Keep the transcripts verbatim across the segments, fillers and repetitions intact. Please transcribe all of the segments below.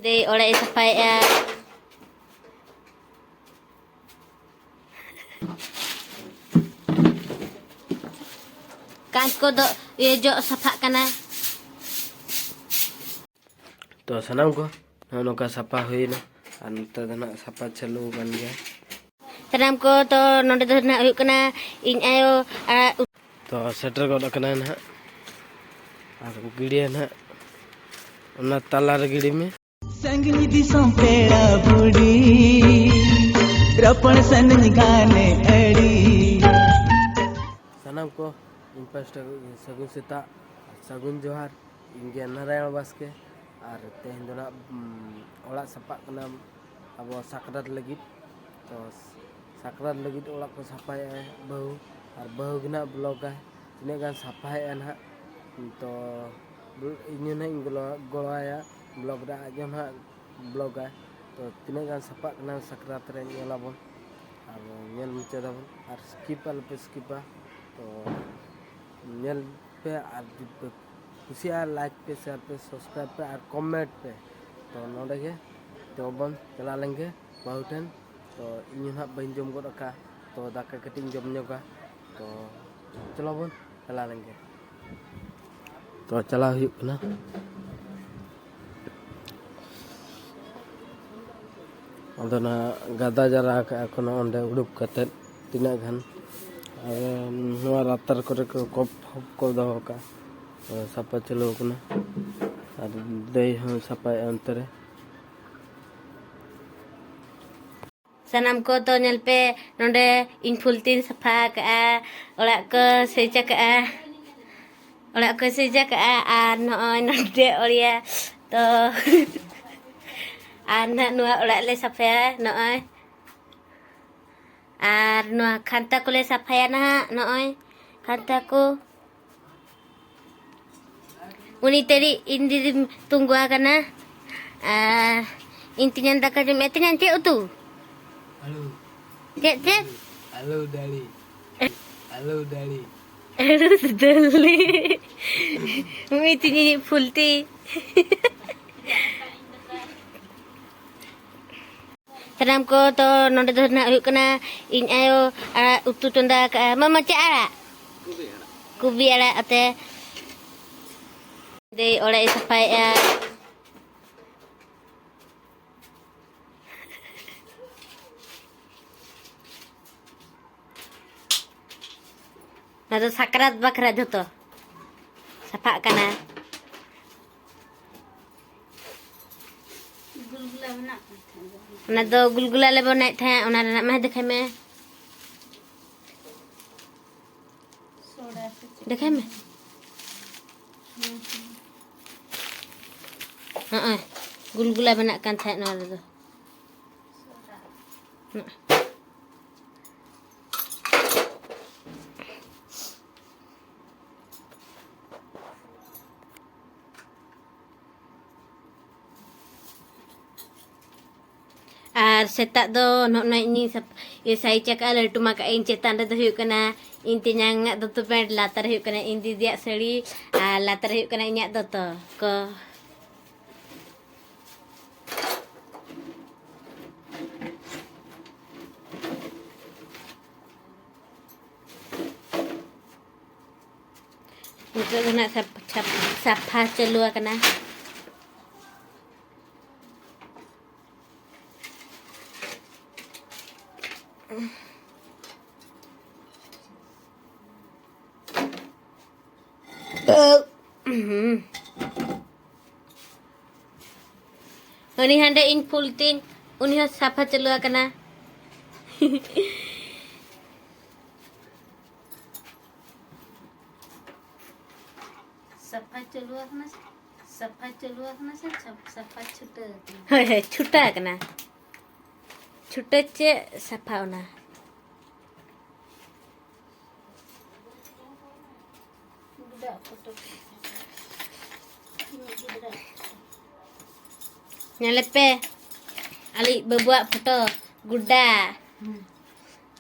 ᱫᱟᱹᱭ ᱚᱲᱟᱜ ᱮ ᱥᱟᱯᱷᱟᱭᱮᱫᱼᱟ᱾ ᱠᱟᱸᱪ ᱠᱚᱫᱚ ᱤᱭᱟᱹ ᱡᱚᱜ ᱥᱟᱯᱷᱟᱜ ᱠᱟᱱᱟ᱾ ᱛᱚ ᱥᱟᱱᱟᱢ ᱠᱚ ᱱᱚᱜᱼᱚ ᱱᱚᱝᱠᱟ ᱥᱟᱯᱷᱟ ᱦᱩᱭᱱᱟ, ᱟᱨ ᱱᱚᱛᱮ ᱫᱚ ᱱᱟᱜ ᱥᱟᱯᱷᱟ ᱪᱟᱹᱞᱩ ᱟᱠᱟᱱ ᱜᱮᱭᱟ᱾ ᱥᱟᱱᱟᱢ ᱠᱚ ᱛᱚ ᱱᱚᱰᱮ ᱫᱚ ᱱᱟᱜ ᱦᱩᱭᱩᱜ ᱠᱟᱱᱟ ᱤᱧ ᱟᱭᱳ ᱟᱨ ᱛᱚ ᱥᱮᱴᱮᱨ ᱜᱚᱫ ᱟᱠᱟᱱᱟᱭ ᱱᱟᱦᱟᱜ, ᱟᱨ ᱜᱤᱰᱤᱭᱟ ᱱᱟᱦᱟᱜ ᱚᱱᱟ ᱛᱟᱞᱟ ᱨᱮ ᱜᱤᱰᱤ ᱢᱮ᱾ ᱥᱟᱺᱜᱤᱧ ᱫᱤᱥᱚᱢ ᱯᱮᱲᱟ ᱵᱩᱰᱤ, ᱨᱚᱯᱚᱲ ᱥᱟᱱᱟᱧ ᱜᱟᱱᱮ ᱟᱹᱰᱤ᱾ ᱥᱟᱱᱟᱢ ᱠᱚ ᱤᱧ ᱯᱟᱥᱴᱟ ᱠᱷᱚᱱ ᱥᱟᱹᱜᱩᱱ ᱥᱮᱛᱟᱜ, ᱥᱟᱹᱜᱩᱱ ᱡᱚᱦᱟᱨ᱾ ᱤᱧ ᱜᱮ ᱱᱟᱨᱟᱭᱚᱬ ᱵᱟᱥᱠᱮ, ᱟᱨ ᱛᱮᱦᱮᱧ ᱫᱚ ᱱᱟᱜ, ᱩᱢ, ᱚᱲᱟᱜ ᱥᱟᱯᱷᱟᱜ ᱠᱟᱱᱟ ᱟᱵᱚ ᱥᱟᱠᱨᱟᱛ ᱞᱟᱹᱜᱤᱫ᱾ ᱛᱚ ᱥᱟᱠᱨᱟᱛ ᱞᱟᱹᱜᱤᱫ ᱚᱲᱟᱜ ᱠᱚ ᱥᱟᱯᱷᱟᱭᱮᱫᱼᱟ ᱵᱟᱹᱦᱩ, ᱟᱨ ᱵᱟᱹᱦᱩ ᱜᱮ ᱱᱟᱜ ᱵᱞᱚᱜᱟᱭ ᱛᱤᱱᱟᱹᱜ ᱜᱟᱱ ᱥᱟᱯᱷᱟᱭᱮᱫᱼᱟ ᱱᱟᱦᱟᱜ᱾ ᱛᱚ ᱤᱧ ᱦᱚᱸ ᱱᱟᱦᱟᱜ ᱤᱧ ᱜᱚᱲᱚ, ᱜᱚᱲᱚᱣᱟᱭᱟ ᱵᱞᱚᱜ ᱨᱮ, ᱟᱡ ᱦᱚᱸ ᱱᱟᱦᱟᱜ ᱵᱞᱚᱜᱟᱭ᱾ ᱛᱚ ᱛᱤᱱᱟᱹᱜ ᱜᱟᱱ ᱥᱟᱯᱷᱟᱜ ᱠᱟᱱᱟ ᱥᱟᱠᱨᱟᱛ ᱨᱮ ᱧᱮᱞᱟᱵᱚᱱ, ᱟᱨ ᱧᱮᱞ ᱢᱩᱪᱟᱹᱫᱟᱵᱚᱱ, ᱟᱨ ᱥᱠᱤᱯ ᱟᱞᱚᱯᱮ ᱥᱠᱤᱯᱟ᱾ ᱛᱚ ᱧᱮᱞ ᱯᱮ, ᱟᱨ ᱡᱩᱫᱤ ᱯᱮ ᱠᱩᱥᱤᱭᱟᱜᱼᱟ, ᱞᱟᱭᱤᱠ ᱯᱮ, ᱥᱮᱭᱟᱨ ᱯᱮ, ᱥᱟᱵᱥᱠᱨᱟᱭᱤᱵ ᱯᱮ ᱟᱨ ᱠᱚᱢᱮᱱᱴ ᱯᱮ᱾ ᱛᱚ ᱱᱚᱰᱮ ᱜᱮ ᱛᱚ ᱵᱚᱱ ᱪᱟᱞᱟᱣ ᱞᱮᱱ ᱜᱮ ᱵᱟᱹᱦᱩ ᱴᱷᱮᱱ᱾ ᱛᱚ ᱤᱧ ᱦᱚᱸ ᱱᱟᱦᱟᱜ ᱵᱟᱹᱧ ᱡᱚᱢ ᱜᱚᱫ ᱟᱠᱟᱫᱼᱟ, ᱛᱚ ᱫᱟᱠᱟ ᱠᱟᱹᱴᱤᱡ ᱤᱧ ᱡᱚᱢ ᱧᱚᱜᱟ᱾ ᱛᱚ ᱪᱚᱞᱚ ᱵᱚᱱ ᱪᱟᱞᱟᱣ ᱞᱮᱱ ᱜᱮ᱾ ᱛᱚ ᱪᱟᱞᱟᱣ ᱦᱩᱭᱩᱜ ᱠᱟᱱᱟ᱾ ᱟᱫᱚ ᱱᱟ ᱜᱟᱫᱟ ᱡᱟᱣᱨᱟ ᱟᱠᱟᱫᱼᱟ ᱠᱚ ᱱᱚᱜᱼᱚ ᱱᱚᱸᱰᱮ ᱩᱰᱩᱠ ᱠᱟᱛᱮᱫ ᱛᱤᱱᱟᱹᱜ ᱜᱟᱱ᱾ ᱟᱨ ᱱᱚᱣᱟ ᱞᱟᱛᱟᱨ ᱠᱚᱨᱮ ᱠᱚ ᱠᱚᱯ ᱯᱷᱚᱯ ᱠᱚ ᱫᱚᱦᱚ ᱠᱟᱜᱼᱟ᱾ ᱥᱟᱯᱷᱟ ᱪᱟᱹᱞᱩ ᱟᱠᱟᱱᱟ᱾ ᱟᱨ ᱫᱟᱹᱭ ᱦᱚᱸ ᱥᱟᱯᱷᱟᱭᱮᱫᱼᱟ ᱚᱱᱛᱮ ᱨᱮ᱾ ᱥᱟᱱᱟᱢ ᱠᱚ ᱛᱚ ᱧᱮᱞ ᱯᱮ, ᱱᱚᱸᱰᱮ ᱤᱧ ᱯᱷᱩᱞ ᱛᱤᱧ ᱥᱟᱯᱷᱟ ᱟᱠᱟᱫᱼᱟ, ᱚᱲᱟᱜ ᱠᱚ ᱥᱮᱡ ᱟᱠᱟᱫᱼᱟ, ᱚᱲᱟᱜ ᱠᱚ ᱥᱮᱡ ᱟᱠᱟᱫᱼᱟ᱾ ᱟᱨ ᱱᱚᱜᱼᱚᱭ ᱱᱚᱸᱰᱮ ᱚᱲᱤᱭᱟ ᱛᱚ ᱟᱨ ᱱᱟᱦᱟᱜ ᱱᱚᱣᱟ ᱚᱲᱟᱜ ᱞᱮ ᱥᱟᱯᱷᱟᱭᱟ ᱱᱚᱜᱼᱚᱭ᱾ ᱟᱨ ᱱᱚᱣᱟ ᱠᱷᱟᱱᱛᱟ ᱠᱚᱞᱮ ᱥᱟᱯᱷᱟᱭᱟ ᱱᱟᱦᱟᱜ ᱱᱚᱜᱼᱚᱭ ᱠᱷᱟᱱᱛᱟ ᱠᱚ᱾ ᱩᱱᱤ ᱛᱟᱹᱨᱤᱡ ᱤᱧ ᱫᱤᱫᱤᱢ ᱛᱩᱝᱜᱩ ᱟᱠᱟᱱᱟ᱾ ᱟᱨ ᱤᱧ ᱛᱮᱧᱟᱝ ᱫᱟᱠᱟ ᱡᱚᱢᱮᱫ ᱛᱮᱧᱟᱝ ᱪᱮᱫ ᱩᱛᱩ? ᱟᱹᱞᱩ᱾ ᱪᱮᱫ ᱪᱮᱫ? ᱟᱹᱞᱩ ᱫᱟᱹᱞᱤ᱾ ᱟᱹᱞᱩ ᱫᱟᱹᱞᱤ᱾ ᱟᱹᱞᱩ ᱫᱟᱹᱞᱤ᱾ ᱩᱱᱤ ᱛᱮᱧᱟᱝ ᱯᱷᱩᱞᱴᱤ᱾ ᱥᱟᱱᱟᱢ ᱠᱚ ᱛᱚ ᱱᱚᱰᱮ ᱫᱚ ᱱᱟᱦᱟᱜ ᱦᱩᱭᱩᱜ ᱠᱟᱱᱟ ᱤᱧ ᱟᱭᱳ ᱟᱲᱟᱜ ᱩᱛᱩ ᱪᱚᱸᱫᱟ ᱟᱠᱟᱫᱼᱟ᱾ ᱢᱟᱢᱟ, ᱪᱮᱫ ᱟᱲᱟᱜ? ᱠᱚᱵᱤ ᱟᱲᱟᱜ ᱟᱛᱮ᱾ ᱫᱟᱹᱭ ᱚᱲᱟᱜ ᱮ ᱥᱟᱯᱷᱟᱭᱮᱫᱼᱟ᱾ ᱱᱚᱣᱟ ᱫᱚ ᱥᱟᱠᱨᱟᱛ ᱵᱟᱠᱷᱨᱟ ᱡᱷᱚᱛᱚ ᱥᱟᱯᱷᱟᱜ ᱠᱟᱱᱟ᱾ ᱜᱩᱞᱜᱩᱞᱟ ᱵᱮᱱᱟᱜ ᱠᱟᱱ ᱛᱟᱦᱮᱸᱫ᱾ ᱚᱱᱟ ᱫᱚ ᱜᱩᱞᱜᱩᱞᱟ ᱞᱮ ᱵᱮᱱᱟᱣᱮᱫ ᱛᱟᱦᱮᱸᱫ, ᱚᱱᱟ ᱨᱮᱱᱟᱜ ᱢᱟ ᱫᱮᱠᱷᱟᱭ ᱢᱮ᱾ ᱥᱚᱰᱟ ᱥᱮ ᱪᱮᱫ? ᱫᱮᱠᱷᱟᱭ ᱢᱮ᱾ ᱦᱩᱸ, ᱦᱩᱸ᱾ ᱦᱚᱸᱜᱼᱚᱭ, ᱜᱩᱞᱜᱩᱞᱟ ᱵᱮᱱᱟᱜ ᱠᱟᱱ ᱛᱟᱦᱮᱸᱫ ᱱᱚᱣᱟ ᱨᱮᱫᱚ᱾ ᱥᱚᱰᱟ᱾ ᱦᱚᱸᱜᱼᱚᱭ᱾ ᱟᱨ ᱥᱮᱛᱟᱜ ᱫᱚ ᱱᱚᱜᱼᱚᱭ ᱤᱧᱤᱧ ᱥᱟᱯ-, ᱤᱭᱟᱹ ᱥᱟᱭᱤᱡ ᱟᱠᱟᱫᱼᱟ, ᱞᱟᱹᱴᱩᱢ ᱟᱠᱟᱫ ᱟᱹᱧ᱾ ᱪᱮᱛᱟᱱ ᱨᱮᱫᱚ ᱦᱩᱭᱩᱜ ᱠᱟᱱᱟ ᱤᱧ ᱛᱮᱧᱟᱝ ᱟᱜ ᱫᱚᱛᱚ ᱯᱮᱱᱴ, ᱞᱟᱛᱟᱨ ᱨᱮ ᱦᱩᱭᱩᱜ ᱠᱟᱱᱟ ᱤᱧ ᱫᱤᱫᱤᱭᱟᱜ ᱥᱟᱹᱲᱤ, ᱟᱨ ᱞᱟᱛᱟᱨ ᱨᱮ ᱦᱩᱭᱩᱜ ᱠᱟᱱᱟ ᱤᱧᱟᱹᱜ ᱫᱚᱛᱚ ᱠᱚ᱾ ᱱᱤᱛᱚᱜ ᱫᱚ ᱱᱟᱜ ᱥᱟᱯ-, ᱥᱟᱯ-, ᱥᱟᱯᱷᱟ ᱪᱟᱹᱞᱩ ᱟᱠᱟᱱᱟ᱾ ᱩᱱᱤ ᱦᱟᱸᱰᱮ ᱤᱧ ᱯᱷᱩᱞ ᱛᱤᱧ, ᱩᱱᱤ ᱦᱚᱸ ᱥᱟᱯᱷᱟ ᱪᱟᱹᱞᱩ ᱟᱠᱟᱱᱟ᱾ ᱥᱟᱯᱷᱟ ᱪᱟᱹᱞᱩ ᱟᱠᱟᱱᱟ ᱥᱮ, ᱥᱟᱯᱷᱟ ᱪᱟᱹᱞᱩ ᱟᱠᱟᱱᱟ ᱥᱮ ᱥᱟᱯ-, ᱥᱟᱯᱷᱟ ᱪᱷᱩᱴᱟᱹᱣ ᱟᱠᱟᱱᱟ? ᱦᱳᱭ, ᱦᱳᱭ, ᱪᱷᱩᱴᱟᱹᱣ ᱟᱠᱟᱱᱟ᱾ ᱪᱷᱩᱴᱟᱹᱣ ᱪᱮᱫ ᱥᱟᱯᱷᱟ ᱚᱱᱟ? ᱜᱩᱰᱟᱜ ᱯᱷᱳᱴᱳ᱾ ᱤᱧᱤᱡ ᱜᱤᱫᱽᱨᱟᱹ᱾ ᱧᱮᱞᱮ ᱯᱮ, ᱟᱞᱮᱭᱤᱡ ᱵᱟᱹᱵᱩᱣᱟᱜ ᱯᱷᱳᱴᱳ, ᱜᱩᱰᱟ᱾ ᱦᱩᱸ᱾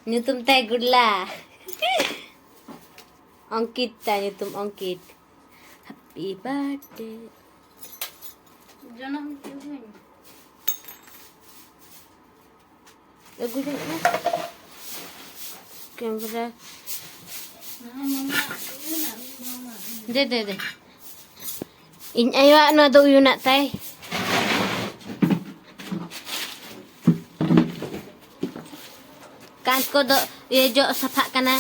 ᱧᱩᱛᱩᱢ ᱛᱟᱭ ᱜᱩᱰᱞᱟ᱾ ᱚᱝᱠᱤᱛ ᱛᱟᱭ ᱧᱩᱛᱩᱢ, ᱚᱝᱠᱤᱛ᱾ Happy birthday᱾ ᱡᱚᱱᱚᱢ ᱫᱤᱱ ᱦᱩᱭᱱᱟ᱾ ᱟᱹᱜᱩ ᱡᱚᱝ ᱠᱟᱱᱟ᱾ ᱠᱮᱢᱮᱨᱟ᱾ ᱫᱮ, ᱫᱮ, ᱫᱮ᱾ ᱤᱧ ᱟᱭᱳᱣᱟᱜ ᱱᱚᱣᱟ ᱫᱚ ᱩᱭᱩᱱᱟᱜ ᱛᱟᱭ᱾ ᱠᱟᱸᱛ ᱠᱚᱫᱚ ᱤᱭᱟᱹ ᱡᱚᱜ ᱥᱟᱯᱷᱟᱜ ᱠᱟᱱᱟ᱾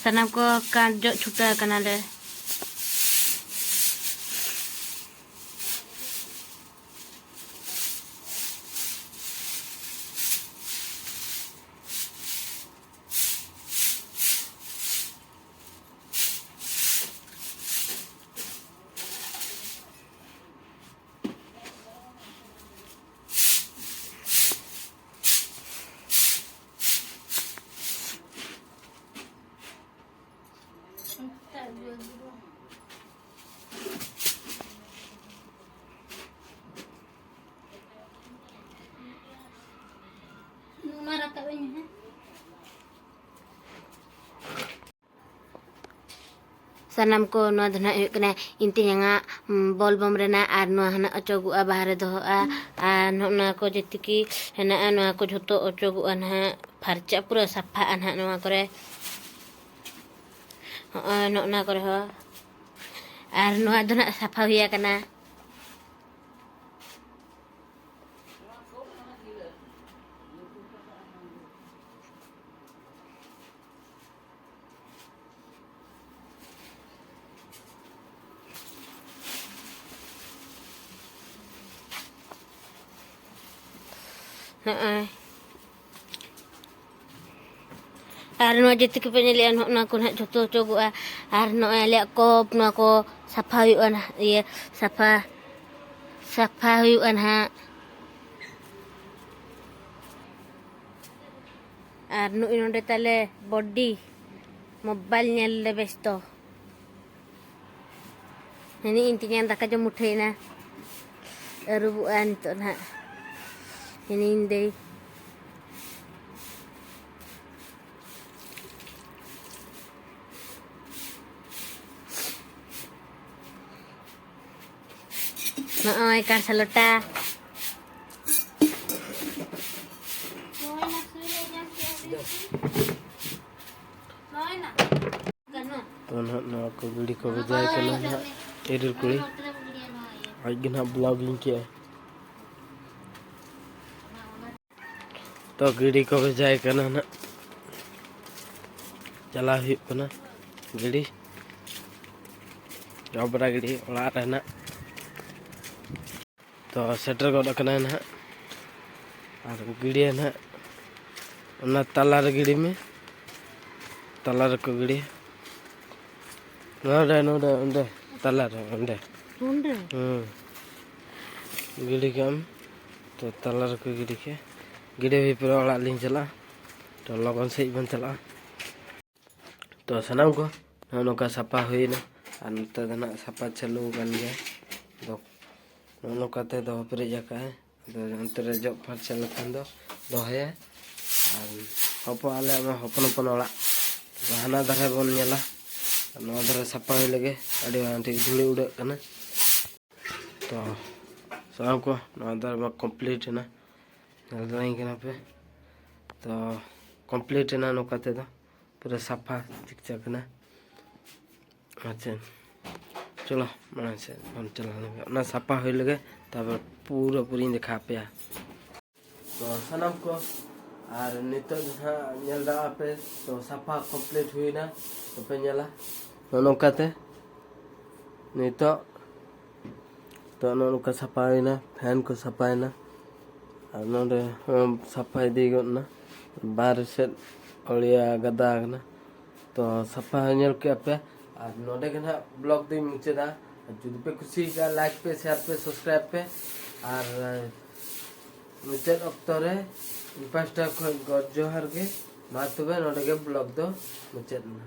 ᱥᱟᱱᱟᱢ ᱠᱚ ᱠᱟᱸᱛ ᱡᱚᱜ ᱪᱷᱩᱴᱟᱹᱣ ᱠᱟᱱᱟᱞᱮ᱾ ᱚᱱᱟ ᱨᱟᱠᱟᱵ ᱟᱹᱧ ᱢᱮ ᱦᱟᱸᱜ᱾ ᱥᱟᱱᱟᱢ ᱠᱚ, ᱱᱚᱣᱟ ᱫᱚ ᱱᱟᱦᱟᱜ ᱦᱩᱭᱩᱜ ᱠᱟᱱᱟ ᱤᱧ ᱛᱮᱧᱟᱝᱟᱜ, ᱩᱢ, ᱵᱚᱞᱵᱚᱢ ᱨᱮᱱᱟᱜ, ᱟᱨ ᱱᱚᱣᱟ ᱦᱟᱱᱟ ᱚᱪᱚᱜᱚᱜᱼᱟ, ᱵᱟᱦᱟ ᱨᱮ ᱫᱚᱦᱚᱜᱼᱟ᱾ ᱟᱨ ᱱᱚᱜᱼᱚ ᱱᱚᱣᱟ ᱠᱚ ᱡᱮᱛᱮ ᱠᱤ ᱦᱮᱱᱟᱜᱼᱟ, ᱱᱚᱣᱟ ᱠᱚ ᱡᱷᱚᱛᱚ ᱚᱪᱚᱜᱚᱜᱼᱟ ᱱᱟᱦᱟᱜ, ᱯᱷᱟᱨᱪᱟ ᱯᱩᱨᱟᱹ ᱥᱟᱯᱷᱟᱜᱼᱟ ᱱᱟᱦᱟᱜ ᱱᱚᱣᱟ ᱠᱚᱨᱮ᱾ ᱦᱚᱸᱜᱼᱚᱭ ᱱᱚᱜᱼᱚ ᱱᱚᱣᱟ ᱠᱚᱨᱮ ᱦᱚᱸ᱾ ᱟᱨ ᱱᱚᱣᱟ ᱫᱚ ᱱᱟᱦᱟᱜ ᱥᱟᱯᱷᱟ ᱦᱩᱭ ᱟᱠᱟᱱᱟ᱾ ᱱᱚᱜᱼᱚᱭ᱾ ᱟᱨ ᱱᱚᱣᱟ ᱡᱮᱛᱮ ᱠᱚᱯᱮ ᱧᱮᱞᱮᱜᱼᱟ, ᱱᱚᱜᱼᱚ ᱱᱚᱣᱟ ᱠᱚ ᱱᱟᱦᱟᱜ ᱡᱷᱚᱛᱚ ᱚᱪᱚᱜᱚᱜᱼᱟ᱾ ᱟᱨ ᱱᱚᱜᱼᱚᱭ ᱟᱞᱮᱭᱟᱜ ᱠᱚᱯ, ᱱᱚᱣᱟ ᱠᱚ ᱥᱟᱯᱷᱟ ᱦᱩᱭᱩᱜᱼᱟ ᱱᱟᱦᱟᱜ, ᱤᱭᱟᱹ, ᱥᱟᱯᱷᱟ, ᱥᱟᱯᱷᱟ ᱦᱩᱭᱩᱜᱼᱟ ᱱᱟᱦᱟᱜ᱾ ᱟᱨ ᱱᱩᱭ ᱱᱚᱰᱮ ᱛᱟᱞᱮ ᱵᱚᱰᱤ, ᱢᱳᱵᱟᱭᱤᱞ ᱧᱮᱞ ᱨᱮ ᱵᱮᱥᱛᱚ᱾ ᱦᱟᱹᱱᱤ ᱤᱧ ᱛᱮᱧᱟᱝ ᱫᱟᱠᱟ ᱡᱚᱢ ᱩᱴᱷᱟᱹᱭᱮᱱᱟ, ᱟᱹᱨᱩᱵᱚᱜᱼᱟ ᱱᱤᱛᱚᱜ ᱱᱟᱦᱟᱜ ᱦᱟᱹᱱᱤ ᱤᱧ ᱫᱟᱹᱭ᱾ ᱱᱚᱜᱼᱚᱭ ᱠᱟᱨᱥᱟ ᱞᱚᱴᱟ᱾ ᱛᱚ ᱱᱟᱦᱟᱜ ᱱᱚᱣᱟ ᱠᱚ ᱜᱤᱰᱤ ᱠᱚ ᱵᱷᱮᱡᱟᱭ ᱠᱟᱱᱟ ᱱᱟᱦᱟᱜ ᱮᱨᱤᱞ ᱠᱩᱲᱤ᱾ ᱟᱡ ᱜᱮ ᱱᱟᱦᱟᱜ ᱵᱞᱚᱜᱤᱝ ᱠᱮᱜᱼᱟᱭ᱾ ᱛᱚ ᱜᱤᱰᱤ ᱠᱚ ᱵᱷᱮᱡᱟᱭ ᱠᱟᱱᱟ ᱱᱟᱦᱟᱜ᱾ ᱪᱟᱞᱟᱣ ᱦᱩᱭᱩᱜ ᱠᱟᱱᱟ ᱜᱤᱰᱤ᱾ ᱡᱚᱵᱨᱟ ᱜᱤᱰᱤ ᱚᱲᱟᱜ ᱨᱮᱱᱟᱜ᱾ ᱛᱚ ᱥᱮᱴᱮᱨ ᱜᱚᱫ ᱟᱠᱟᱱᱟᱭ ᱱᱟᱦᱟᱜ᱾ ᱟᱨ ᱜᱤᱰᱤᱭᱟ ᱱᱟᱦᱟᱜ᱾ ᱚᱱᱟ ᱛᱟᱞᱟ ᱨᱮ ᱜᱤᱰᱤ ᱢᱮ᱾ ᱛᱟᱞᱟ ᱨᱮᱠᱚ ᱜᱤᱰᱤᱭᱟ᱾ ᱱᱚᱰᱮ, ᱱᱚᱰᱮ, ᱚᱸᱰᱮ᱾ ᱛᱟᱞᱟ ᱨᱮ, ᱚᱸᱰᱮ᱾ ᱚᱸᱰᱮ? ᱦᱩᱸ᱾ ᱜᱤᱰᱤ ᱠᱟᱜ ᱟᱢ᱾ ᱛᱚ ᱛᱟᱞᱟ ᱨᱮᱠᱚ ᱜᱤᱰᱤ ᱠᱮᱜᱼᱟ᱾ ᱜᱤᱰᱤ ᱦᱩᱭ ᱯᱚᱨᱮ ᱚᱲᱟᱜ ᱞᱤᱧ ᱪᱟᱞᱟᱜᱼᱟ᱾ ᱛᱚ ᱞᱚᱜᱚᱱ ᱥᱟᱺᱦᱤᱡ ᱵᱚᱱ ᱪᱟᱞᱟᱜᱼᱟ᱾ ᱛᱚ ᱥᱟᱱᱟᱢ ᱠᱚ ᱱᱚᱜᱼᱚ ᱱᱚᱝᱠᱟ ᱥᱟᱯᱷᱟ ᱦᱩᱭᱱᱟ᱾ ᱟᱨ ᱱᱚᱛᱮ ᱫᱚ ᱱᱟᱜ ᱥᱟᱯᱷᱟ ᱪᱟᱹᱞᱩ ᱟᱠᱟᱱ ᱜᱮᱭᱟ᱾ ᱫᱚ ᱱᱚᱜᱼᱚ ᱱᱚᱝᱠᱟ ᱛᱮ ᱫᱚᱦᱚ ᱯᱮᱨᱮᱡ ᱟᱠᱟᱫᱼᱟᱭ᱾ ᱟᱫᱚ ᱚᱱᱛᱮ ᱨᱮ ᱡᱚᱜ ᱯᱷᱟᱨᱪᱟ ᱞᱮᱠᱷᱟᱱ ᱫᱚ ᱫᱚᱦᱚᱭᱟᱭ᱾ ᱟᱨ ᱦᱚᱯᱚᱱ, ᱟᱞᱮᱭᱟᱜ ᱢᱟ ᱦᱚᱯᱚᱱ ᱦᱚᱯᱚᱱ ᱚᱲᱟᱜ᱾ ᱦᱟᱱᱟ ᱫᱷᱟᱨᱮ ᱵᱚᱱ ᱧᱮᱞᱟ, ᱱᱚᱣᱟ ᱫᱷᱟᱨᱮ ᱥᱟᱯᱷᱟ ᱦᱩᱭ ᱞᱮᱜᱮ᱾ ᱟᱹᱰᱤ ᱢᱟᱨᱟᱝ ᱴᱷᱤᱠ ᱫᱷᱩᱲᱤ ᱩᱰᱟᱹᱜ ᱠᱟᱱᱟ᱾ ᱛᱚ ᱥᱟᱱᱟᱢ ᱠᱚ, ᱱᱚᱣᱟ ᱫᱷᱟᱨᱮ ᱢᱟ ᱠᱚᱢᱯᱞᱤᱴ ᱮᱱᱟ᱾ ᱧᱮᱞ ᱫᱟᱲᱮᱭᱟᱹᱧ ᱠᱟᱱᱟ ᱯᱮ? ᱛᱚ ᱠᱚᱢᱯᱞᱤᱴ ᱮᱱᱟ ᱱᱚᱝᱠᱟ ᱛᱮᱫᱚ, ᱯᱩᱨᱟᱹ ᱥᱟᱯᱷᱟ ᱪᱤᱠᱪᱟᱠ ᱮᱱᱟ᱾ ᱟᱪᱪᱷᱟ, ᱪᱚᱞᱚ ᱢᱟᱲᱟᱝ ᱥᱮᱫ ᱵᱚᱱ ᱪᱟᱞᱟᱣ ᱞᱮᱱ ᱜᱮ᱾ ᱚᱱᱟ ᱥᱟᱯᱷᱟ ᱦᱩᱭ ᱞᱮᱜᱮ, ᱛᱟᱨᱯᱚᱨ ᱯᱩᱨᱟᱹ ᱯᱩᱨᱤᱧ ᱫᱮᱠᱷᱟᱣ ᱟᱯᱮᱭᱟ᱾ ᱛᱚ ᱥᱟᱱᱟᱢ ᱠᱚ, ᱟᱨ ᱱᱤᱛᱚᱜ ᱫᱚ ᱦᱟᱸᱜ ᱧᱮᱞ ᱫᱟᱲᱮᱭᱟᱜ ᱯᱮ, ᱛᱚ ᱥᱟᱯᱷᱟ ᱠᱚᱢᱯᱞᱤᱴ ᱦᱩᱭᱱᱟ᱾ ᱛᱚᱯᱮ ᱧᱮᱞᱟ ᱱᱚᱜᱼᱚ ᱱᱚᱝᱠᱟᱛᱮ ᱱᱤᱛᱚᱜ ᱛᱚ ᱱᱚᱜᱼᱚ ᱱᱚᱝᱠᱟ ᱥᱟᱯᱷᱟ ᱦᱩᱭᱱᱟ, ᱯᱷᱮᱱ ᱠᱚ ᱥᱟᱯᱷᱟᱭᱮᱱᱟ᱾ ᱟᱨ ᱱᱚᱰᱮ ᱦᱚᱸ ᱥᱟᱯᱷᱟ ᱤᱫᱤ ᱜᱚᱫ ᱮᱱᱟ, ᱵᱟᱦᱨᱮ ᱥᱮᱫ ᱚᱲᱤᱭᱟ ᱜᱟᱫᱟ ᱟᱠᱟᱱᱟ᱾ ᱛᱚ ᱥᱟᱯᱷᱟ ᱦᱚᱸ ᱧᱮᱞ ᱠᱮᱜᱼᱟ ᱯᱮ᱾ ᱟᱨ ᱱᱚᱰᱮ ᱜᱮ ᱱᱟᱦᱟᱜ ᱵᱞᱚᱜ ᱫᱚᱧ ᱢᱩᱪᱟᱹᱫᱟ᱾ ᱟᱨ ᱡᱩᱫᱤ ᱯᱮ ᱠᱩᱥᱤᱭᱟᱠᱟᱜᱼᱟ, ᱞᱟᱭᱤᱠ ᱯᱮ, ᱥᱮᱭᱟᱨ ᱯᱮ, ᱥᱟᱵᱥᱠᱨᱟᱭᱤᱵ ᱯᱮ᱾ ᱟᱨ ᱢᱩᱪᱟᱹᱫ ᱚᱠᱛᱚ ᱨᱮ ᱤᱧ ᱯᱟᱦᱴᱟ ᱠᱷᱚᱱ ᱜᱚᱰ ᱡᱚᱦᱟᱨ ᱜᱮ᱾ ᱢᱟ ᱛᱚᱵᱮ ᱱᱚᱰᱮ ᱜᱮ ᱵᱞᱚᱜ ᱫᱚ ᱢᱩᱪᱟᱹᱫ ᱮᱱᱟ᱾